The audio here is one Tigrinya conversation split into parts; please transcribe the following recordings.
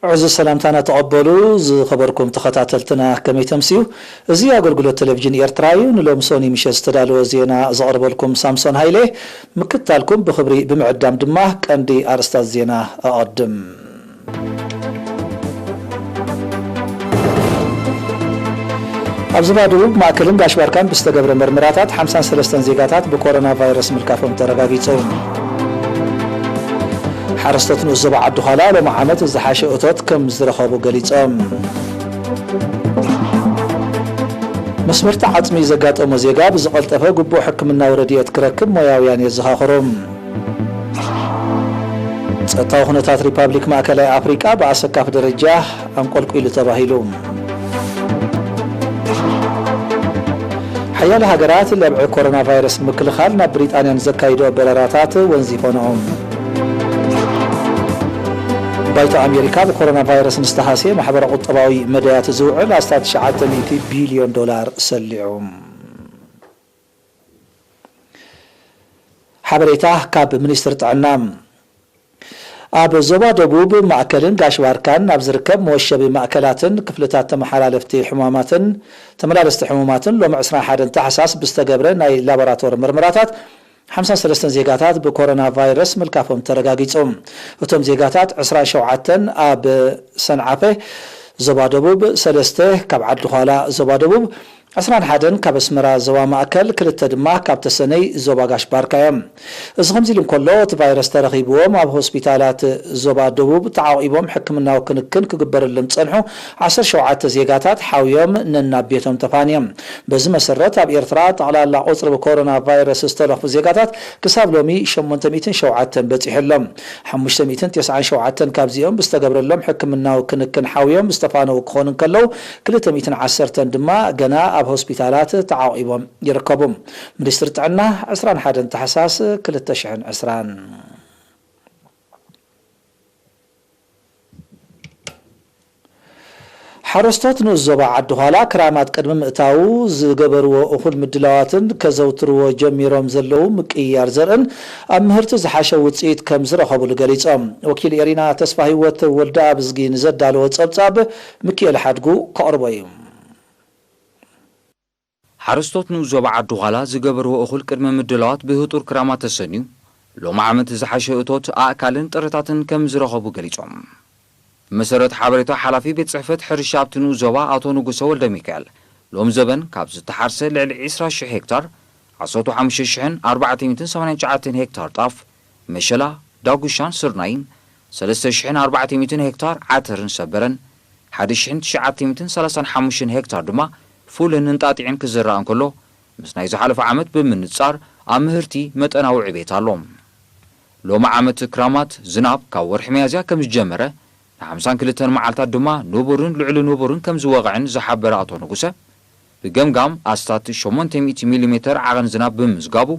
ዕዙዝ ሰላምታና ተቐበሉ ዝኸበርኩም ተኸታተልትና፣ ከመይ ተምስዩ? እዚ ኣገልግሎት ቴሌቪዥን ኤርትራ እዩ። ንሎሚ ሶኒ ምሸት ዝተዳለወ ዜና ዘቕርበልኩም ሳምሶን ሃይለ። ምክትታልኩም ብኽብሪ ብምዕዳም ድማ ቀንዲ ኣርእስታት ዜና ኣቐድም። ኣብ ዞባ ደቡብ ማእከልን ጋሽ ባርካን ብዝተገብረ መርመራታት ሓምሳን ሰለስተን ዜጋታት ብኮሮና ቫይረስ ምልካፎም ተረጋጊጹ። ሓረስቶት ንኡስ ዞባ ዓዲ ዃላ ሎሚ ዓመት ዝሓሸ እቶት ከም ዝረኸቡ ገሊጾም። መስበርቲ ዓጽሚ ዘጋጠሞ ዜጋ ብዝቐልጠፈ ግቡእ ሕክምናዊ ረድኤት ክረክብ ሞያውያን የዘኻኽሩ። ጸጥታዊ ኩነታት ሪፓብሊክ ማእከላይ ኣፍሪቃ ብኣሰካፊ ደረጃ ኣንቆልቂሉ ተባሂሉ። ሓያለ ሃገራት ለብዒ ኮሮና ቫይረስ ንምክልኻል ናብ ብሪጣንያ ንዘካይድኦ በረራታት ወንዚፎንኦም። ባይቶ ኣሜሪካ ብኮሮና ቫይረስ ንዝተሃስየ ማሕበረ ቁጠባዊ መዳያት ዝውዕል ኣስታት ትሽዓተ ሚእቲ ቢልዮን ዶላር ሰሊዑ። ሓበሬታ ካብ ሚኒስትሪ ጥዕና። ኣብ ዞባ ደቡብ ማእከልን ጋሽ ባርካን ኣብ ዝርከብ መወሸቢ ማእከላትን ክፍልታት ተመሓላለፍቲ ሕማማትን ተመላለስቲ ሕሙማትን ሎሚ ዕስራን ሓደን ታሕሳስ ብዝተገብረ ናይ ላቦራቶሪ ምርመራታት ሓምሳን ሰለስተን ዜጋታት ብኮሮና ቫይረስ ምልካፎም ተረጋጊጹ። እቶም ዜጋታት ዕስራን ሸውዓተን ኣብ ሰንዓፈ ዞባ ደቡብ፣ ሰለስተ ካብ ዓዲ ዃላ ዞባ ደቡብ፣ ዕስራን ሓደን ካብ ኣስመራ ዞባ ማእከል፣ ክልተ ድማ ካብ ተሰነይ ዞባ ጋሽ ባርካ እዮም። እዚ ከምዚ ኢሉ እንከሎ፣ እቲ ቫይረስ ተረኺብዎም ኣብ ሆስፒታላት ዞባ ደቡብ ተዓቂቦም ሕክምናዊ ክንክን ክግበረሎም ዝጸንሑ ዓሰርተ ሸውዓተ ዜጋታት ሓውዮም ነናብ ቤቶም ተፋንዮም። በዚ መሰረት ኣብ ኤርትራ ጠቕላላ ቁጽሪ ብኮሮና ቫይረስ ዝተለኽፉ ዜጋታት ክሳብ ሎሚ ሸሞንተ ሚእትን ሸውዓተን በጺሑ ኣሎ። ሓሙሽተ ሚእትን ተስዓን ሸውዓተን ካብዚኦም ብዝተገብረሎም ሕክምናዊ ክንክን ሓውዮም ዝተፋነዉ ክኾኑ እንከለዉ፣ ክልተ ሚእትን ዓሰርተን ድማ ገና ኣብ ሆስፒታላት ተዓቒቦም ይርከቡ። ሚኒስትሪ ጥዕና ዕስራን ሓደን ታሕሳስ ክልተ ሽሕን ዕስራን። ሓረስቶት ንኡስ ዞባ ዓዲ ዃላ ክራማት ቅድሚ ምእታዉ ዝገበርዎ እኹል ምድላዋትን ከዘውትርዎ ጀሚሮም ዘለዉ ምቅይያር ዘርእን ኣብ ምህርቲ ዝሓሸ ውፅኢት ከም ዝረኸቡሉ ገሊጾም። ወኪል ኤሪና ተስፋ ህይወት ወልደ ኣብዝጊ ንዘዳለዎ ጸብጻብ ምክኤል ሓድጉ ከቕርቦ እዩ። ሓረስቶት ንኡስ ዞባ ዓዲ ዃላ ዝገበርዎ እኹል ቅድመ ምድላዋት ብህጡር ክራማት ተሰንዩ፣ ሎሚ ዓመት ዝሓሸ እቶት ኣእካልን ጥረታትን ከም ዝረኸቡ ገሊጾም። ብመሰረት ሓበሬታ ሓላፊ ቤት ጽሕፈት ሕርሻ ኣብቲ ንኡስ ዞባ ኣቶ ንጉሰ ወልደ ሚካኤል፣ ሎም ዘበን ካብ ዝተሓርሰ ልዕሊ ዕስራ ሽሕ ሄክታር፣ ዓሰርተ ሓሙሽተ ሽሕን ኣርባዕተ ሚእትን ሰማንያን ትሽዓተን ሄክታር ጣፍ፣ መሸላ፣ ዳጉሻን ስርናይን፣ ሰለስተ ሽሕን ኣርባዕተ ሚእትን ሄክታር ዓተርን ሰበረን፣ ሓደ ሽሕን ትሽዓተ ሚእትን ሰላሳን ሓሙሽተን ሄክታር ድማ ፉልን እንጣጢዕን ክዝራእ እንከሎ፣ ምስ ናይ ዝሓለፈ ዓመት ብምንጻር ኣብ ምህርቲ መጠናዊ ዕቤት ኣሎ። ሎሚ ዓመት ክራማት ዝናብ ካብ ወርሒ ሚያዝያ ከም ዝጀመረ፣ ንሓምሳን ክልተን መዓልታት ድማ ንቡርን ልዕሊ ንቡርን ከም ዝወቕዕን ዝሓበረ ኣቶ ንጉሰ፣ ብገምጋም ኣስታት ሸሞንተ ሚእቲ ሚሊ ሜተር ዓቐን ዝናብ ብምምዝጋቡ፣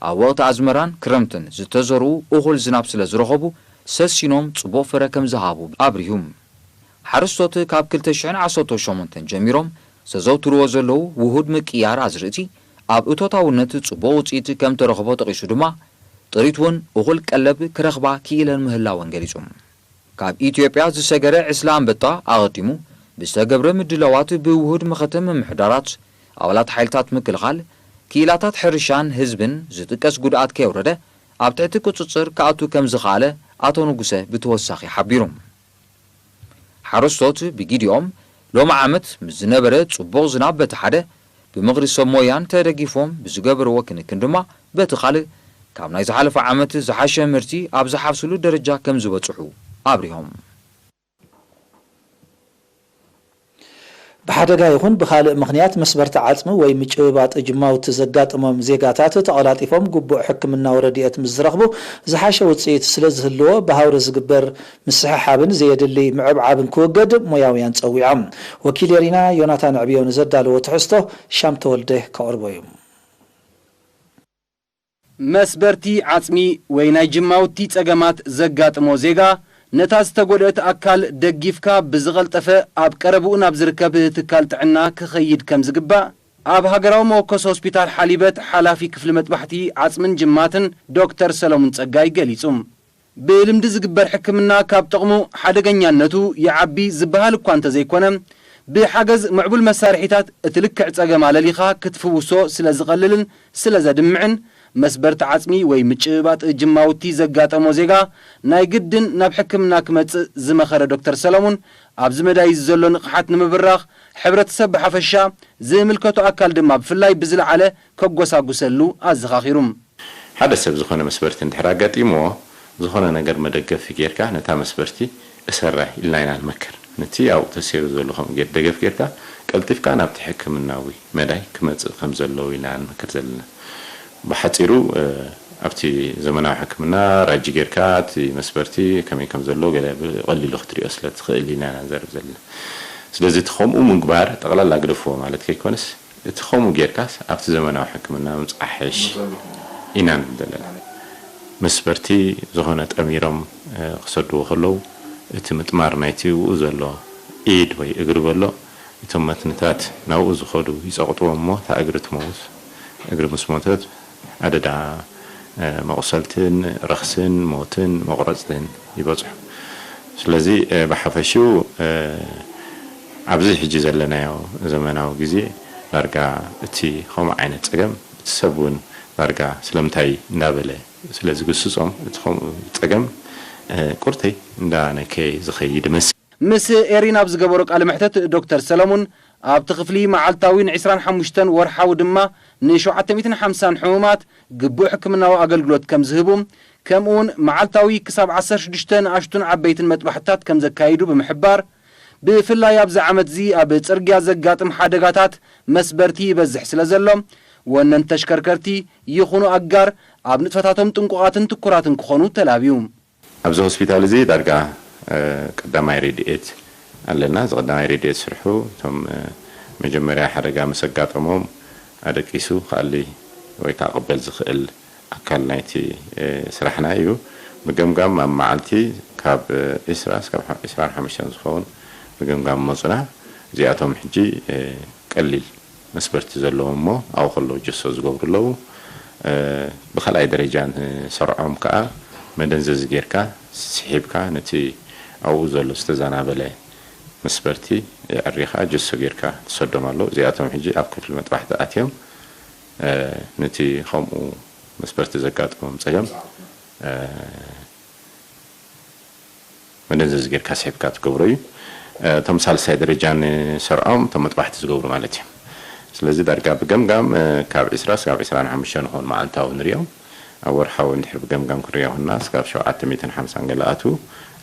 ኣብ ወቕቲ ኣዝመራን ክረምትን ዝተዘርኡ እኹል ዝናብ ስለ ዝረኸቡ፣ ሰሲኖም ጽቡቕ ፍረ ከም ዝሃቡ ኣብሪሁ። ሓረስቶት ካብ ክልተ ሽሕን ዓሰርተ ሸሞንተን ጀሚሮም ዘዘውትርዎ ዘለዉ ውሁድ ምቅያር ኣዝርእቲ፣ ኣብ እቶታውነት ጽቡቕ ውጽኢት ከም ተረኽቦ ጠቒሱ ድማ፣ ጥሪት እውን እኹል ቀለብ ክረኽባ ክኢለን ምህላወን ገሊጹ። ካብ ኢትዮጵያ ዝሰገረ ዕስለ ኣንበጣ ኣቐዲሙ ብዝተገብረ ምድላዋት ብውሁድ መኸተ ምምሕዳራት፣ ኣባላት ሓይልታት ምክልኻል፣ ክኢላታት ሕርሻን ህዝብን ዝጥቀስ ጉድኣት ከየውረደ ኣብ ትሕቲ ቁጽጽር ክኣቱ ከም ዝኸኣለ ኣቶ ንጉሰ ብተወሳኺ ሓቢሩ። ሓረስቶት ብጊዲኦም ሎሚ ዓመት ምስ ዝነበረ ጽቡቕ ዝናብ በቲ ሓደ፣ ብምኽሪ ሰብ ሞያን ተደጊፎም ብዝገበርዎ ክንክን ድማ በቲ ካልእ፣ ካብ ናይ ዝሓለፈ ዓመት ዝሓሸ ምህርቲ ኣብ ዝሓፍስሉ ደረጃ ከም ዝበጽሑ ኣብሪሆም። ብሓደጋ ይኹን ብኻልእ ምኽንያት መስበርቲ ዓጽሚ ወይ ምጭብባጥ ጅማውቲ ዘጋጥሞም ዜጋታት ተቐላጢፎም ግቡእ ሕክምናዊ ረድኤት ምስ ዝረኽቡ ዝሓሸ ውጽኢት ስለ ዝህልዎ፣ ብሃውሪ ዝግበር ምስሕሓብን ዘየድሊ ምዕብዓብን ክውገድ ሞያውያን ጸዊዖም። ወኪል ኤሪና ዮናታን ዕብዮ ንዘዳለዎ ትሕዝቶ ሻም ተወልደ ከቕርቦ እዩ። መስበርቲ ዓጽሚ ወይ ናይ ጅማውቲ ጸገማት ዘጋጥሞ ዜጋ፣ ነታ ዝተጎድአት ኣካል ደጊፍካ ብዝቐልጠፈ ኣብ ቀረብኡ ናብ ዝርከብ ትካል ጥዕና ክኸይድ ከም ዝግባእ፣ ኣብ ሃገራዊ መወከሲ ሆስፒታል ሓሊበት ሓላፊ ክፍሊ መጥባሕቲ ዓጽምን ጅማትን ዶክተር ሰለሙን ጸጋይ ገሊጹ። ብልምዲ ዝግበር ሕክምና ካብ ጥቕሙ ሓደገኛነቱ ይዓቢ ዝበሃል እኳ እንተዘይኮነ፣ ብሓገዝ ምዕቡል መሳርሒታት እቲ ልክዕ ጸገም ኣለሊኻ ክትፍውሶ ስለ ዝቐልልን ስለ ዘድምዕን፣ መስበርቲ ዓጽሚ ወይ ምጭብባጥ ጅማውቲ ዘጋጠሞ ዜጋ ናይ ግድን ናብ ሕክምና ክመጽእ ዝመኸረ ዶክተር ሰለሙን፣ ኣብዚ መዳይ ዘሎ ንቕሓት ንምብራኽ ሕብረተሰብ ብሓፈሻ፣ ዝምልከቶ ኣካል ድማ ብፍላይ ብዝለዓለ ከጎሳጉሰሉ ኣዘኻኺሩ። ሓደ ሰብ ዝኾነ መስበርቲ እንድሕር ኣጋጢምዎ፣ ዝኾነ ነገር መደገፊ ጌርካ ነታ መስበርቲ እሰራ ኢልና ኢና ንመክር። ነቲ ኣብኡ ተሰይሩ ዘሎ ከምኡ ጌር ደገፍ ጌርካ ቀልጢፍካ ናብቲ ሕክምናዊ መዳይ ክመጽእ ከም ዘለዎ ኢና ንመክር ዘለና። ብሓጺሩ፣ እ፣ ኣብቲ ዘመናዊ ሕክምና ራጂ ጌርካ እቲ መስበርቲ ከመይ ከም ዘሎ ገለ ብቐሊሉ ክትሪኦ ስለ ትኽእል ኢና ኢና ንዘርብ ዘለና። ስለዚ እቲ ከምኡ ምግባር ጠቕላላ ግደፍዎ ማለት ከይኮነስ፣ እቲ ከምኡ ጌርካስ ኣብቲ ዘመናዊ ሕክምና ምብጻሕ ይሕሽ ኢና ንብል ዘለና። መስበርቲ ዝኾነ ጠሚሮም፣ እ፣ ክሰድዎ ከለዉ፣ እቲ ምጥማር ናይቲ ብኡ ዘሎ ኢድ ወይ እግሪ በሎ፣ እቶም መትንታት ናብኡ ዝኸዱ ይጸቕጥዎ እሞ፣ እታ እግሪ ትመውት፣ እግሪ ምስ ሞተት፣ ኣደዳ፣ እ፣ መቑሰልትን ረኽስን ሞትን መቑረጽትን ይበጽሑ። ስለዚ፣ እ፣ ብሓፈሽኡ፣ እ፣ ኣብዚ ሕጂ ዘለናዮ ዘመናዊ ግዜ ዳርጋ እቲ ከምኡ ዓይነት ጸገም እቲ ሰብ እውን ዳርጋ ስለምንታይ እንዳበለ ስለ ዝግስጾም እቲ ከምኡ ጸገም፣ እ፣ ቁርተይ እንዳነከየ ዝኸይድ ይመስል። ምስ ኤሪና ኣብ ዝገበሮ ቃለ መሕተት ዶክተር ሰለሙን ኣብቲ ክፍሊ መዓልታዊ ንዕስራን ሓሙሽተን ወርሓዊ ድማ ንሸውዓተ ሚእትን ሓምሳን ሕሙማት ግቡእ ሕክምናዊ ኣገልግሎት ከም ዝህቡ፣ ከምኡውን መዓልታዊ ክሳብ ዓሰርተ ሽዱሽተ ንኣሽቱን ዓበይትን መጥባሕትታት ከም ዘካይዱ ብምሕባር፣ ብፍላይ ኣብዚ ዓመትዚ ኣብ ጽርግያ ዘጋጥም ሓደጋታት መስበርቲ ይበዝሕ ስለ ዘሎ፣ ወነንቲ ተሽከርከርቲ ይኹኑ ኣጋር ኣብ ንጥፈታቶም ጥንቁቓትን ትኩራትን ክኾኑ ተላብዩ። ኣብዚ ሆስፒታል እዚ ዳርጋ፣ እ፣ ቀዳማይ ረድኤት ኣለና። እዚ ቀዳማይ ረድኤት ስርሑ እቶም፣ እ፣ መጀመርያ ሓደጋ ምስ ኣጋጠሞም ኣደቂሱ ክኣሊ ወይ ከዓ ክቕበል ዝኽእል ኣካል ናይቲ፣ እ፣ ስራሕና እዩ። ብገምጋም ኣብ መዓልቲ ካብ፣ እ፣ ዒስራ እስካብ ዒስራን ሓሙሽተን ዝኸውን ብገምጋም መፁና። እዚኣቶም ሕጂ፣ እ፣ ቀሊል መስበርቲ ዘለዎም እሞ ኣብኡ ከለዉ ጀሶ ዝገብሩ ኣለዉ። እ፣ ብኻልኣይ ደረጃ ንሰርዖም ከኣ መደንዘዚ ጌርካ ስሒብካ ነቲ ኣብኡ ዘሎ ዝተዛናበለ መስበርቲ የዕሪኻ ጀሶ ጌርካ ትሰዶም ኣለዉ። እዚኣቶም ሕጂ ኣብ ክፍሊ መጥባሕቲ ኣትዮም፣ እ፣ ነቲ ከምኡ መስበርቲ ዘጋጠሞም ጸገም፣ እ፣ መደንዘዚ ጌርካ ስሒብካ ትገብሮ እዩ። እ፣ እቶም ሳልሳይ ደረጃ ንሰርዖም እቶም መጥባሕቲ ዝገብሩ ማለት እዩ። ስለዚ ዳርጋ ብገምጋም፣ እ፣ ካብ ዒስራ እስካብ ዒስራን ሓሙሽተን ንኾኑ መዓልታዊ ንሪኦም። ኣብ ወርሓዊ እንድሕር ብገምጋም ክንሪኦ ኮንና እስካብ ሸውዓተ ሚእትን ሓምሳን ገለ ኣትዉ።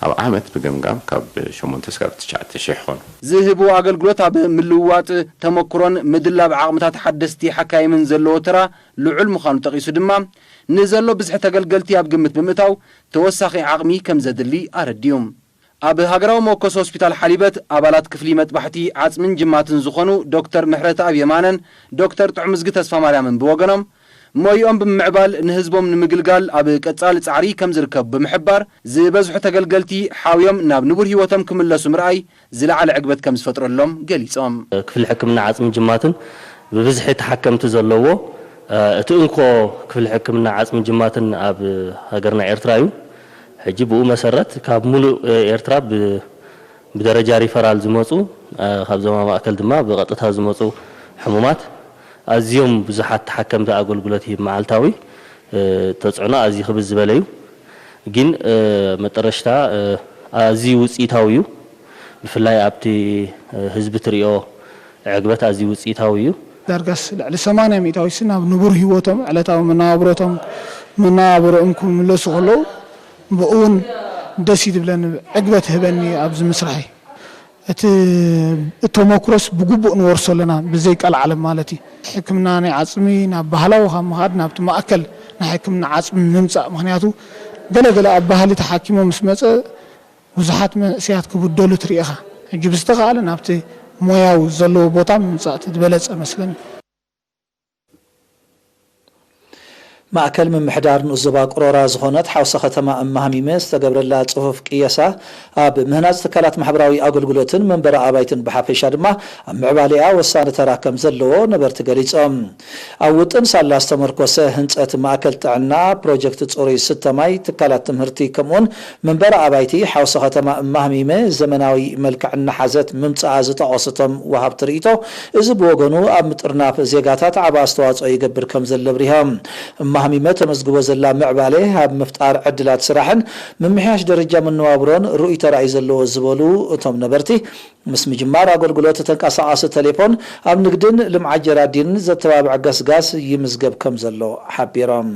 ኣብ ዓመት ብገምጋም ካብ ሸሞንተ እስካብ ትሽዓተ ሽሕ ኾኑ። ዝህብዎ ኣገልግሎት ኣብ ምልውዋጥ ተመክሮን ምድላብ ዓቕምታት ሓደስቲ ሓካይምን ዘለዎ ተራ ልዑል ምዃኑ ጠቒሱ ድማ፣ ንዘሎ ብዝሒ ተገልገልቲ ኣብ ግምት ብምእታው ተወሳኺ ዓቕሚ ከም ዘድሊ ኣረዲኡ። ኣብ ሃገራዊ መወከሲ ሆስፒታል ሓሊበት ኣባላት ክፍሊ መጥባሕቲ ዓጽምን ጅማትን ዝኾኑ ዶክተር ምሕረተኣብ የማነን ዶክተር ጥዑምዝጊ ተስፋማርያምን ብወገኖም፣ ሞይኦም ብምምዕባል ንህዝቦም ንምግልጋል ኣብ ቀጻሊ ጻዕሪ ከም ዝርከቡ ብምሕባር፣ ዝበዝሑ ተገልገልቲ ሓውዮም ናብ ንቡር ህይወቶም ክምለሱ ምርኣይ ዝለዓለ ዕግበት ከም ዝፈጥረሎም ገሊጾም። ክፍሊ ሕክምና ዓጽምን ጅማትን ብብዝሒ ተሓከምቲ ዘለዎ፣ እ፣ እቲ እንኮ ክፍሊ ሕክምና ዓጽምን ጅማትን ኣብ ሃገርና ኤርትራ እዩ። ሕጂ ብኡ መሰረት ካብ ሙሉእ ኤርትራ ብ-፣ ብደረጃ ሪፈራል ዝመጹ፣ እ፣ ካብ ዞባ ማእከል ድማ ብቐጥታ ዝመጹ ሕሙማት ኣዝዮም ብዙሓት ተሓከምቲ ኣገልግሎት ይህብ መዓልታዊ። እ፣ ተጽዕኖ ኣዝዩ ክብዝ ዝበለ እዩ። ግን፣ እ፣ መጠረሽታ፣ እ፣ ኣዝዩ ውጽኢታዊ እዩ። ብፍላይ ኣብቲ፣ እ፣ ህዝቢ ትሪኦ ዕግበት ኣዝዩ ውጽኢታዊ እዩ። ዳርጋስ ልዕሊ ሰማንያ ሚእታዊ ሲ ናብ ንቡር ህይወቶም፣ ዕለታዊ መነባብሮቶም፣ መነባብሮኦም ክምለሱ ከለዉ፣ ብኡ እውን ደስ እዩ ዝብለኒ፣ ዕግበት ይህበኒ ኣብዚ ምስራሐይ። እቲ ተመክሮስ ብግቡእ ንወርሶ ኣለና፣ ብዘይ ቀልዓለም ማለት እዩ። ሕክምና ናይ ዓጽሚ ናብ ባህላዊ ካብ ምኻድ ናብቲ ማእከል ናይ ሕክምና ዓጽሚ ንምጻእ፣ ምኽንያቱ ገለ ገለ ኣብ ባህሊ ተሓኪሙ ምስ መጸ ብዙሓት መንእሰያት ክብደሉ ትርኢ ኢኻ። ሕጂ ብዝተኻእለ ናብቲ ሞያዊ ዘለዎ ቦታ ምምጻእ እቲ ዝበለጸ መስለኒ። ማእከል ምምሕዳር ንኡስ ዞባ ቅሮራ ዝኾነት ሓውሲ ከተማ እማሃሚመ ዝተገብረላ ጽፉፍ ቅየሳ፣ ኣብ ምህናጽ ትካላት ማሕበራዊ ኣገልግሎትን መንበሪ ኣባይትን ብሓፈሻ ድማ ኣብ ምዕባሌኣ ወሳኒ ተራ ከም ዘለዎ ነበርቲ ገሊጾም። ኣብ ውጥን ሳላ ዝተመርኮሰ ህንጸት ማእከል ጥዕና፣ ፕሮጀክት ጽሩይ ስተ ማይ፣ ትካላት ትምህርቲ ከምኡውን መንበሪ ኣባይቲ ሓውሲ ከተማ እማህሚመ ዘመናዊ መልክዕ እናሓዘት ምምጽኣ ዝጠቐሱ እቶም ወሃብቲ ርእይቶ፣ እዚ ብወገኑ ኣብ ምጥርናፍ ዜጋታት ዓቢ ኣስተዋጽኦ ይገብር ከም ዘሎ ኣብሪሆም። እማህሚመ ተመዝግቦ ዘላ ምዕባለ ኣብ ምፍጣር ዕድላት ስራሕን ምምሕያሽ ደረጃ መነባብሮን ርኡይ ተራእዩ ዘለዎ ዝበሉ እቶም ነበርቲ፣ ምስ ምጅማር ኣገልግሎት ተንቀሳቓሲ ቴሌፎን ኣብ ንግድን ልምዓት ጀራዲንን ዘተባብዕ ገስጋስ ይምዝገብ ከም ዘሎ ሓቢሮም።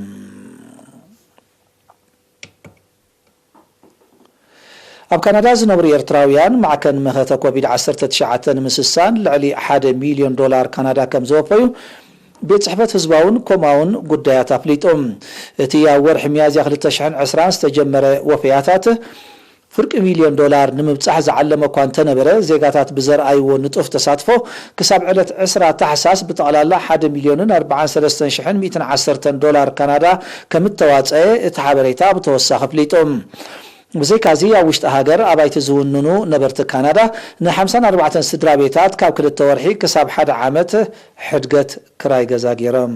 ኣብ ካናዳ ዝነብሩ ኤርትራውያን ማዕከን መኸተ ኮቪድ ዓሰርተ ትሽዓተ ንምስሳን ልዕሊ ሓደ ሚልዮን ዶላር ካናዳ ከም ዝወፈዩ ቤት ጽሕፈት ህዝባውን ኮማውን ጉዳያት ኣፍሊጡ። እቲ ኣብ ወርሒ ሚያዝያ ክልተ ሽሕን ዕስራን ዝተጀመረ ወፈያታት ፍርቂ ሚልዮን ዶላር ንምብጻሕ ዝዓለመ እኳ እንተነበረ፣ ዜጋታት ብዘርኣይዎ ንጡፍ ተሳትፎ ክሳብ ዕለት ዕስራ ታሕሳስ ብጠቕላላ ሓደ ሚልዮንን ኣርባዓን ሰለስተን ሽሕን ሚእትን ዓሰርተን ዶላር ካናዳ ከም እተዋጸአ እቲ ሓበሬታ ብተወሳኺ ኣፍሊጡ። ብዘይካዚ ኣብ ውሽጢ ሃገር ኣባይቲ ዝውንኑ ነበርቲ ካናዳ ንሓምሳን ኣርባዕተን ስድራ ቤታት ካብ ክልተ ወርሒ ክሳብ ሓደ ዓመት ሕድገት ክራይ ገዛ ገይሮም።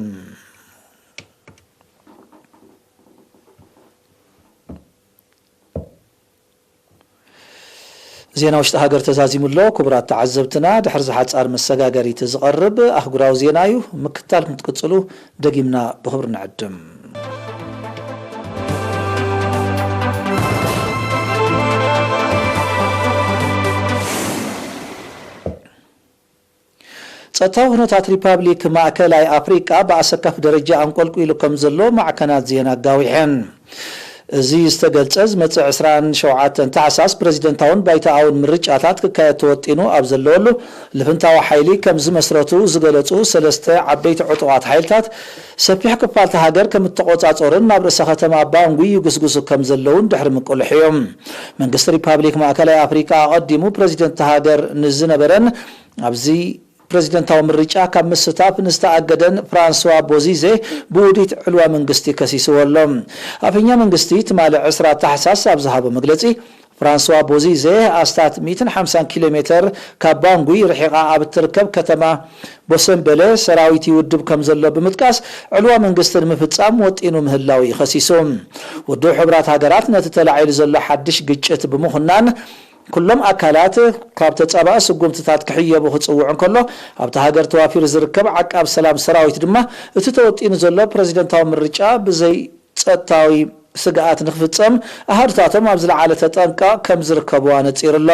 ዜና ውሽጢ ሃገር ተዛዚሙ ኣሎ። ክቡራት ተዓዘብትና፣ ድሕሪ ዝሓጻር መሰጋገሪት ዝቐርብ ኣህጉራዊ ዜና እዩ። ምክትታል ክትቅጽሉ ደጊምና ብኽብሪ ንዕድም። ጸጥታዊ ኩነታት ሪፓብሊክ ማእከላይ ኣፍሪቃ ብኣሰካፊ ደረጃ ኣንቆልቂሉ ከም ዘሎ ማዕከናት ዜና ኣጋዊሐን። እዚ ዝተገልጸ ዝመጽእ ዕስራን ሸውዓተን ታሕሳስ ፕረዚደንታውን ባይቶኣውን ምርጫታት ክካየድ ተወጢኑ ኣብ ዘለወሉ፣ ልፍንታዊ ሓይሊ ከም ዝመስረቱ ዝገለጹ ሰለስተ ዓበይቲ ዕጡቓት ሓይልታት ሰፊሕ ክፋል እታ ሃገር ከም እተቖጻጸሩን ናብ ርእሰ ከተማ ባንጉ ይጉስጉሱ ከም ዘለውን ድሕሪ ምቅልሑ እዮም። መንግስቲ ሪፓብሊክ ማእከላይ ኣፍሪቃ ኣቐዲሙ ፕረዚደንት እታ ሃገር ንዝነበረን ኣብዚ ፕረዚደንታዊ ምርጫ ካብ ምስታፍ ንዝተኣገደን ፍራንስዋ ቦዚዜ ብውዲት ዕልዋ መንግስቲ ከሲስዎ ኣሎ። ኣፈኛ መንግስቲ ትማሊ ዕስራ ታሕሳስ ኣብ ዝሃቦ መግለጺ፣ ፍራንስዋ ቦዚዜ ኣስታት ሚእትን ሓምሳን ኪሎ ሜተር ካብ ባንጉይ ርሒቓ ኣብ እትርከብ ከተማ ቦሰምበለ ሰራዊት ይውድብ ከም ዘሎ ብምጥቃስ፣ ዕልዋ መንግስቲ ንምፍጻም ወጢኑ ምህላው እዩ ከሲሱ። ውድብ ሕቡራት ሃገራት ነቲ ተላዒሉ ዘሎ ሓድሽ ግጭት ብምኹናን፣ ኩሎም ኣካላት ካብ ተጻባኢ ስጉምትታት ክሕየቡ ክጽውዕ እንከሎ፣ ኣብታ ሃገር ተዋፊሩ ዝርከብ ዓቃብ ሰላም ሰራዊት ድማ እቲ ተወጢኑ ዘሎ ፕረዚደንታዊ ምርጫ ብዘይ ጸጥታዊ ስግኣት ንክፍጸም ኣሃዱታቶም ኣብ ዝለዓለ ተጠንቀቕ ከም ዝርከቡ ኣነጺሩ ኣሎ።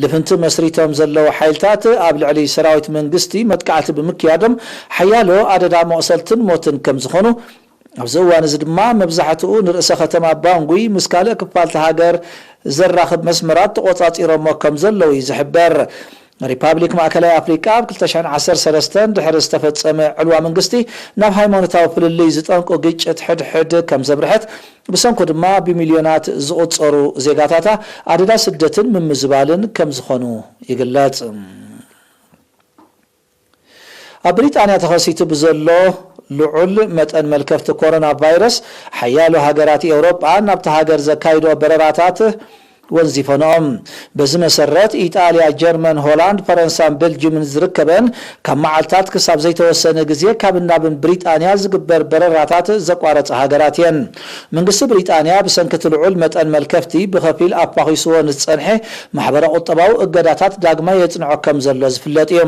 ልፍንቲ መስሪቶም ዘለዉ ሓይልታት ኣብ ልዕሊ ሰራዊት መንግስቲ መጥቃዕቲ ብምክያዶም ሓያሎ ኣደዳ መቑሰልትን ሞትን ከም ዝኾኑ፣ ኣብዚ እዋን እዚ ድማ መብዛሕትኡ ንርእሰ ከተማ ባንጉይ ምስ ካልእ ክፋል እታ ሃገር ዘራኽብ መስመራት ተቖጻጺሮሞ ከም ዘለዉ እዩ ዝሕበር። ሪፓብሊክ ማእከላይ ኣፍሪቃ ኣብ ክልተ ሽሕን ዓሰርተ ሰለስተን ድሕሪ ዝተፈጸመ ዕልዋ መንግስቲ ናብ ሃይማኖታዊ ፍልልይ ዝጠንቁ ግጭት ሕድሕድ ከም ዘብርሐት፣ ብሰንኩ ድማ ብሚልዮናት ዝቑጸሩ ዜጋታታ ኣደዳ ስደትን ምምዝባልን ከም ዝኾኑ ይግለጽ። ኣብ ብሪጣንያ ተኸሲቱ ብዘሎ ልዑል መጠን መልከፍቲ ኮሮና ቫይረስ፣ ሓያሎ ሃገራት ኤውሮጳ ናብታ ሃገር ዘካይዶ በረራታት ወንዚፈንኦም። በዚ መሰረት፣ ኢጣልያ፣ ጀርመን፣ ሆላንድ፣ ፈረንሳን ቤልጅምን ዝርከበን ካብ መዓልታት ክሳብ ዘይተወሰነ ግዜ ካብ ናብን ብሪጣንያ ዝግበር በረራታት ዘቋረጻ ሃገራት እየን። መንግስቲ ብሪጣንያ ብሰንኪ እቲ ልዑል መጠን መልከፍቲ ብኸፊል ኣፋኺስዎ ንዝጸንሐ ማሕበረ ቁጠባዊ እገዳታት ዳግማይ የጽንዖ ከም ዘሎ ዝፍለጥ እዩ።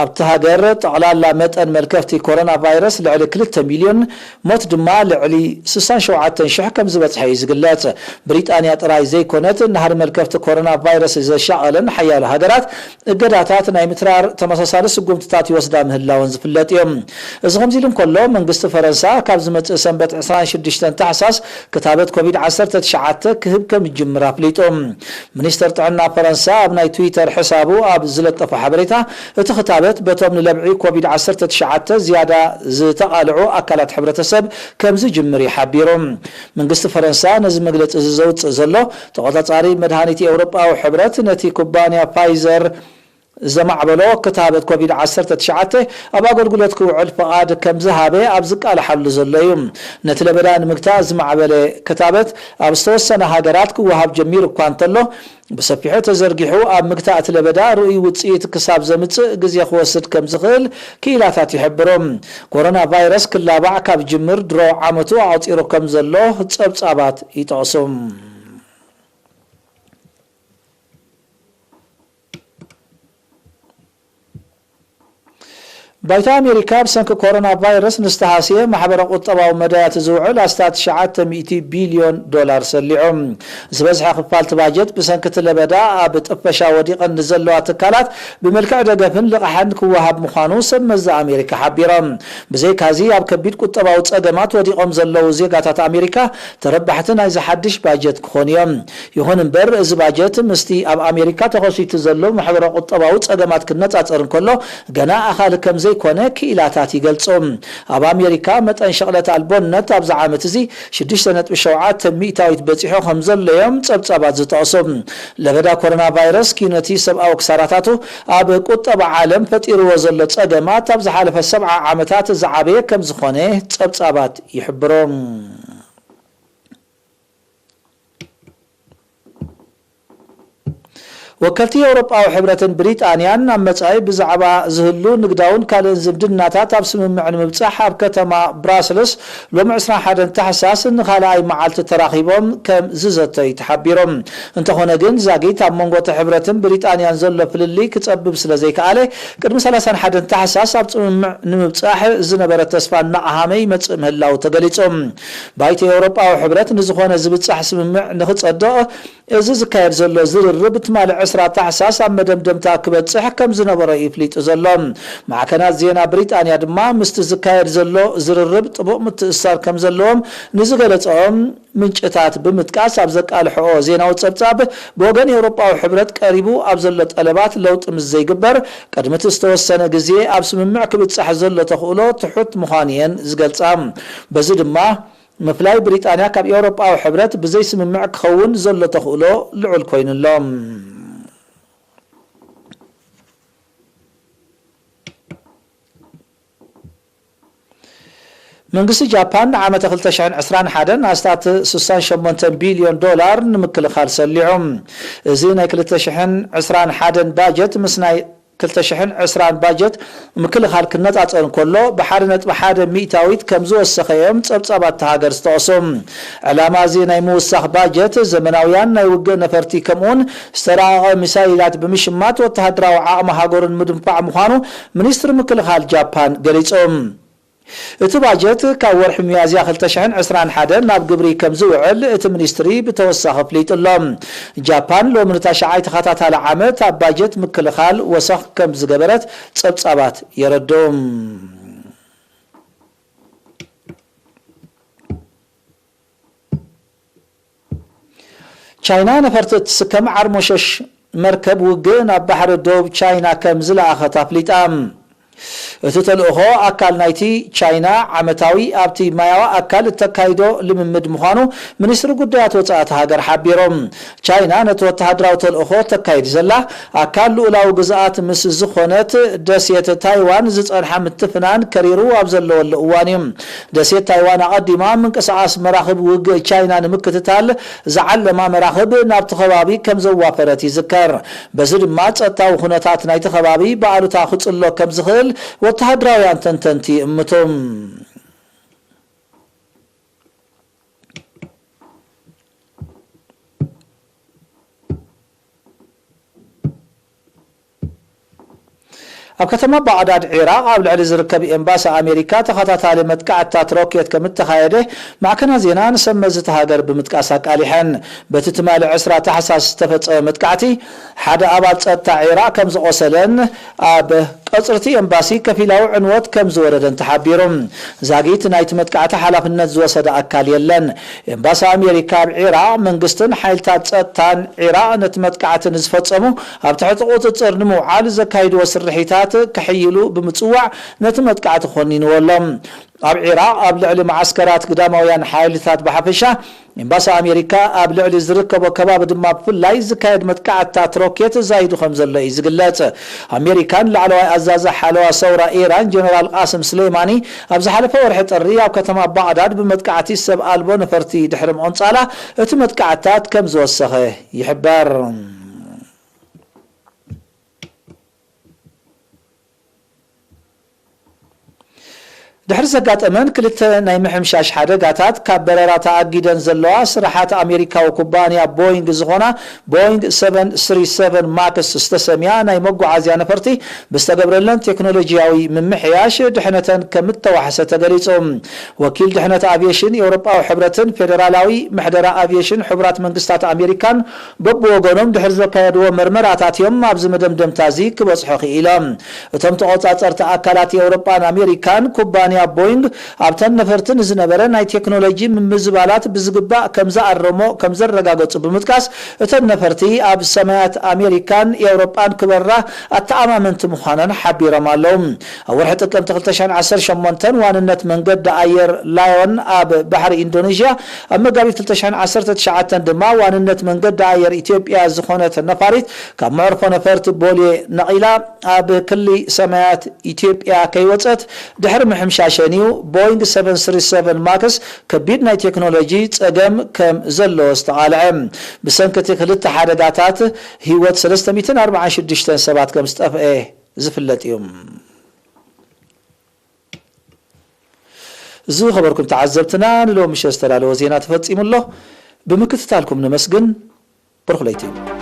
ኣብቲ ሃገር ጠቕላላ መጠን መልከፍቲ ኮሮና ቫይረስ ልዕሊ ክልተ ሚልዮን፣ ሞት ድማ ልዕሊ ስሳን ሸውዓተን ሽሕ ከም ዝበጽሐ እዩ ዝግለጽ። ብሪጣንያ ጥራይ ዘይኮነት፣ ናህሪ መልከፍቲ ኮሮና ቫይረስ ዘሻቐለን ሓያሎ ሃገራት እገዳታት ናይ ምትራር ተመሳሳሊ ስጉምትታት ይወስዳ ምህላወን ዝፍለጥ እዩ። እዚ ከምዚ ኢሉ እንከሎ፣ መንግስቲ ፈረንሳ ካብ ዝመጽእ ሰንበት ዕስራን ሽዱሽተን ታሕሳስ ክታበት ኮቪድ ዓሰርተ ትሽዓተ ክህብ ከም ዝጅምር ኣፍሊጡ። ሚኒስተር ጥዕና ፈረንሳ ኣብ ናይ ትዊተር ሕሳቡ ኣብ ዝለጠፎ ሓበሬታ፣ እቲ ክታበት በቶም ንለብዒ ኮቪድ ዓሰርተ ትሽዓተ ዝያዳ ዝተቓልዑ ኣካላት ሕብረተሰብ ከም ዝጅምር እዩ ሓቢሩ። መንግስቲ ፈረንሳ ነዚ መግለጺ እዚ ዘውጽእ ዘሎ፣ ተቖጻጻሪ መድሃኒት ኤውሮጳዊ ሕብረት ነቲ ኩባንያ ፋይዘር ዘማዕበሎ ክታበት ኮቪድ ዓሰርተ ትሽዓተ ኣብ ኣገልግሎት ክውዕል ፍቓድ ከም ዝሃበ ኣብ ዝቃልሓሉ ዘሎ እዩ። ነቲ ለበዳ ንምግታእ ዝማዕበለ ክታበት ኣብ ዝተወሰነ ሃገራት ክወሃብ ጀሚሩ እኳ እንተሎ፣ ብሰፊሑ ተዘርጊሑ ኣብ ምግታእ እቲ ለበዳ ርኡይ ውጽኢት ክሳብ ዘምጽእ ግዜ ክወስድ ከም ዝኽእል ክኢላታት ይሕብሩ። ኮሮና ቫይረስ ክላባዕ ካብ ጅምር ድሮ ዓመቱ ኣቑጺሩ ከም ዘሎ ጸብጻባት ይጠቕሱ። ባይቶ ኣሜሪካ ብሰንኪ ኮሮና ቫይረስ ንዝተሃስየ ማሕበረ ቁጠባዊ መዳያት ዝውዕል ኣስታት ትሽዓተ ሚእቲ ቢልዮን ዶላር ሰሊዑ። ዝበዝሐ ክፋል እቲ ባጀት ብሰንኪ እቲ ለበዳ ኣብ ጥፈሻ ወዲቐን ንዘለዋ ትካላት ብመልክዕ ደገፍን ልቓሕን ክወሃብ ምዃኑ ሰብ መዚ ኣሜሪካ ሓቢሮም። ብዘይካዚ ኣብ ከቢድ ቁጠባዊ ጸገማት ወዲቖም ዘለዉ ዜጋታት ኣሜሪካ ተረባሕቲ ናይዚ ሓድሽ ባጀት ክኾኑ እዮም። ይኹን እምበር፣ እዚ ባጀት ምስቲ ኣብ ኣሜሪካ ተኸሲቱ ዘሎ ማሕበረ ቁጠባዊ ጸገማት ክነጻጸር እንከሎ፣ ገና ኣኻሊ ከም ዘይኮነ ክኢላታት ይገልጹ። ኣብ ኣሜሪካ፣ መጠን ሸቕለት ኣልቦነት ኣብዚ ዓመት እዚ ሽዱሽተ ነጥቢ ሸውዓተ ሚእታዊት በጺሑ ከም ዘሎ እዮም ጸብጻባት ዝጠቕሱ። ለበዳ ኮሮና ቫይረስ፣ ኪነቲ ሰብኣዊ ክሳራታቱ ኣብ ቁጠባ ዓለም ፈጢርዎ ዘሎ ጸገማት፣ ኣብ ዝሓለፈ ሰብዓ ዓመታት ዝዓበየ ከም ዝኾነ ጸብጻባት ይሕብሩ። ወከልቲ ኤውሮጳዊ ሕብረትን ብሪጣንያን ኣብ መጻኢ ብዛዕባ ዝህሉ ንግዳውን ካልእን ዝምድናታት ኣብ ስምምዕ ንምብጻሕ ኣብ ከተማ ብራስልስ ሎሚ ዕስራን ሓደን ታሕሳስ ንኻልኣይ መዓልቲ ተራኺቦም ከም ዝዘተዩ ተሓቢሮም። እንተኾነ ግን ዛጊት ኣብ መንጎ እቲ ሕብረትን ብሪጣንያን ዘሎ ፍልልይ ክጸብብ ስለ ዘይከኣለ ቅድሚ ሰላሳን ሓደን ታሕሳስ ኣብ ስምምዕ ንምብጻሕ ዝነበረ ተስፋ እናቐሃመ ይመጽእ ምህላው ተገሊጹ። ባይቶ ኤውሮጳዊ ሕብረት ንዝኾነ ዝብጻሕ ስምምዕ ንኽጸድቕ እዚ ዝካየድ ዘሎ ዝርርብ ትማሊ ዕስራ ታሕሳስ ኣብ መደምደምታ ክበጽሕ ከም ዝነበሮ እዩ ፍሊጡ ዘሎ። ማዕከናት ዜና ብሪጣንያ ድማ ምስቲ ዝካየድ ዘሎ ዝርርብ ጥቡቕ ምትእስሳር ከም ዘለዎም ንዝገለጸኦም ምንጭታት ብምጥቃስ ኣብ ዘቃልሕኦ ዜናዊ ጸብጻብ ብወገን ኤውሮጳዊ ሕብረት ቀሪቡ ኣብ ዘሎ ጠለባት ለውጢ ምስ ዘይግበር ቅድሚ እቲ ዝተወሰነ ግዜ ኣብ ስምምዕ ክብጻሕ ዘሎ ተኽእሎ ትሑት ምዃኑ እየን ዝገልጻ። በዚ ድማ ምፍላይ ብሪጣንያ ካብ ኤውሮጳዊ ሕብረት ብዘይ ስምምዕ ክኸውን ዘሎ ተኽእሎ ልዑል ኮይኑ ኣሎ። መንግስቲ ጃፓን ንዓመተ ክልተ ሽሕን ዕስራን ሓደን ኣስታት ስሳን ሸሞንተን ቢልዮን ዶላር ንምክልኻል ሰሊዑ። እዚ ናይ ክልተ ሽሕን ዕስራን ሓደን ባጀት ምስ ናይ ክልተ ሽሕን ዕስራን ባጀት ምክልኻል ክነጻጸር እንከሎ፣ ብሓደ ነጥቢ ሓደ ሚእታዊት ከም ዝወሰኸ እዮም ጸብጻባት እታ ሃገር ዝጠቕሱ። ዕላማ እዚ ናይ ምውሳኽ ባጀት፣ ዘመናውያን ናይ ውግእ ነፈርቲ ከምኡውን ዝተራቐቐ ሚሳይላት ብምሽማት ወተሃደራዊ ዓቕሚ ሃገሩን ምድንፋዕ ምዃኑ ሚኒስትሪ ምክልኻል ጃፓን ገሊጹ። እቲ ባጀት ካብ ወርሒ ሚያዝያ ክልተ ሽሕን ዕስራን ሓደን ናብ ግብሪ ከም ዝውዕል እቲ ሚኒስትሪ ብተወሳኺ ኣፍሊጡ ኣሎ። ጃፓን ሎሚ ንታሽዓይ ተኸታታሊ ዓመት ኣብ ባጀት ምክልኻል ወሰኽ ከም ዝገበረት ጸብጻባት የረድኡ። ቻይና ነፈርቲ እትስከም ዓርሞሸሽ መርከብ ውግእ ናብ ባሕሪ ደቡብ ቻይና ከም ዝለኣኸት ኣፍሊጣ። እቲ ተልእኾ ኣካል ናይቲ ቻይና ዓመታዊ ኣብቲ ማያዊ ኣካል እተካይዶ ልምምድ ምዃኑ ሚኒስትሪ ጉዳያት ወጻኢ እታ ሃገር ሓቢሮም። ቻይና ነቲ ወተሃደራዊ ተልእኾ ተካይድ ዘላ ኣካል ልኡላዊ ግዝኣት ምስ ዝኾነት ደሴት ታይዋን ዝጸንሓ ምትፍናን ከሪሩ ኣብ ዘለወሉ እዋን እዩ። ደሴት ታይዋን ኣቐዲማ ምንቅስቓስ መራኽብ ውግእ ቻይና ንምክትታል ዝዓለማ መራኽብ ናብቲ ከባቢ ከም ዘዋፈረት ይዝከር። በዚ ድማ ጸጥታዊ ኩነታት ናይቲ ከባቢ ብኣሉታ ክጽሎ ከም ዝኽእል ወተሃደራውያን ተንተንቲ ይእምቱ። ኣብ ከተማ ባቕዳድ ዒራቕ ኣብ ልዕሊ ዝርከብ ኤምባሲ ኣሜሪካ ተኸታታሊ መጥቃዕትታት ሮኬት ከም እተኻየደ ማዕከናት ዜና ንሰብ መዚ እታ ሃገር ብምጥቃስ ኣቃሊሐን። በቲ ትማሊ ዕስራ ታሕሳስ ዝተፈጸመ መጥቃዕቲ ሓደ ኣባል ጸጥታ ዒራቕ ከም ዝቖሰለን ኣብ ቀጽርቲ ኤምባሲ ከፊላዊ ዕንወት ከም ዝወረደን ተሓቢሩ። ዛጊት ናይቲ መጥቃዕቲ ሓላፍነት ዝወሰደ ኣካል የለን። ኤምባሲ ኣሜሪካ ኣብ ዒራቕ መንግስትን ሓይልታት ጸጥታን ዒራቕ ነቲ መጥቃዕቲ ንዝፈጸሙ ኣብ ትሕቲ ቁጽጽር ንምውዓል ዘካይድዎ ስርሒታት ክሕይሉ ብምጽዋዕ ነቲ መጥቃዕቲ ኮኒንዎ ኣሎ። ኣብ ዒራቕ ኣብ ልዕሊ መዓስከራት ግዳማውያን ሓይልታት ብሓፈሻ፣ ኤምባሲ ኣሜሪካ ኣብ ልዕሊ ዝርከቦ ከባቢ ድማ ብፍላይ ዝካየድ መጥቃዕትታት ሮኬት ዛይዱ ከም ዘሎ እዩ ዝግለጽ። ኣሜሪካን ላዕለዋይ ኣዛዚ ሓለዋ ሰውራ ኢራን ጀነራል ቃስም ስሌማኒ ኣብ ዝሓለፈ ወርሒ ጥሪ ኣብ ከተማ ባዕዳድ ብመጥቃዕቲ ሰብ ኣልቦ ነፈርቲ ድሕሪ ምቕንጻላ እቲ መጥቃዕትታት ከም ዝወሰኸ ይሕበር። ድሕሪ ዘጋጠመን ክልተ ናይ ምሕምሻሽ ሓደጋታት ካብ በረራ ተኣጊደን ዘለዋ ስራሓት ኣሜሪካዊ ኩባንያ ቦይንግ ዝኾና ቦይንግ ሰቨን ስሪ ሰቨን ማክስ ዝተሰምያ ናይ መጓዓዝያ ነፈርቲ ብዝተገብረለን ቴክኖሎጂያዊ ምምሕያሽ ድሕነተን ከም እተዋሕሰ ተገሊጹ። ወኪል ድሕነት ኣቪየሽን ኤውሮጳዊ ሕብረትን ፌደራላዊ ምሕደራ ኣቪየሽን ሕቡራት መንግስታት ኣሜሪካን በብወገኖም ድሕሪ ዘካየድዎ መርመራታት እዮም ኣብዚ መደምደምታ እዚ ክበጽሑ ክኢሎም። እቶም ተቖጻጸርቲ ኣካላት ኤውሮጳን ኣሜሪካን ኩባንያ ቦይንግ ኣብተን ነፈርቲ ንዝነበረ ናይ ቴክኖሎጂ ምምዝባላት ብዝግባእ ከም ዝኣረሞ ከም ዘረጋገጹ ብምጥቃስ፣ እተን ነፈርቲ ኣብ ሰማያት ኣሜሪካን ኤውሮጳን ክበራ ኣተኣማመንቲ ምዃነን ሓቢሮም ኣለዉ። ኣብ ወርሒ ጥቅምቲ ክልተ ሽሕን ዓሰርተ ሸሞንተን ዋንነት መንገዲ ኣየር ላዮን ኣብ ባሕሪ ኢንዶኔዥያ፣ ኣብ መጋቢት ክልተ ሽሕን ዓሰርተ ትሽዓተን ድማ ዋንነት መንገዲ ኣየር ኢትዮጵያ ዝኾነት ነፋሪት ካብ መዕርፎ ነፈርቲ ቦሌ ነቒላ ኣብ ክሊ ሰማያት ኢትዮጵያ ከይወጸት ድሕሪ ምሕምሻሸን እዩ ቦይንግ ሰቨን ስሪ ሰቨን ማክስ ከቢድ ናይ ቴክኖሎጂ ጸገም ከም ዘለዎ ዝተቓልዐ። ብሰንኪ እቲ ክልተ ሓደጋታት ህይወት ሰለስተ ሚእትን ኣርባዓን ሽዱሽተን ሰባት ከም ዝጠፍአ ዝፍለጥ እዩ። ዝኸበርኩም ተዓዘብትና፣ ንሎሚ ምሸት ዝተዳለወ ዜና ተፈጺሙ ኣሎ። ብምክትታልኩም ነመስግን። ብሩኽ ለይቲ።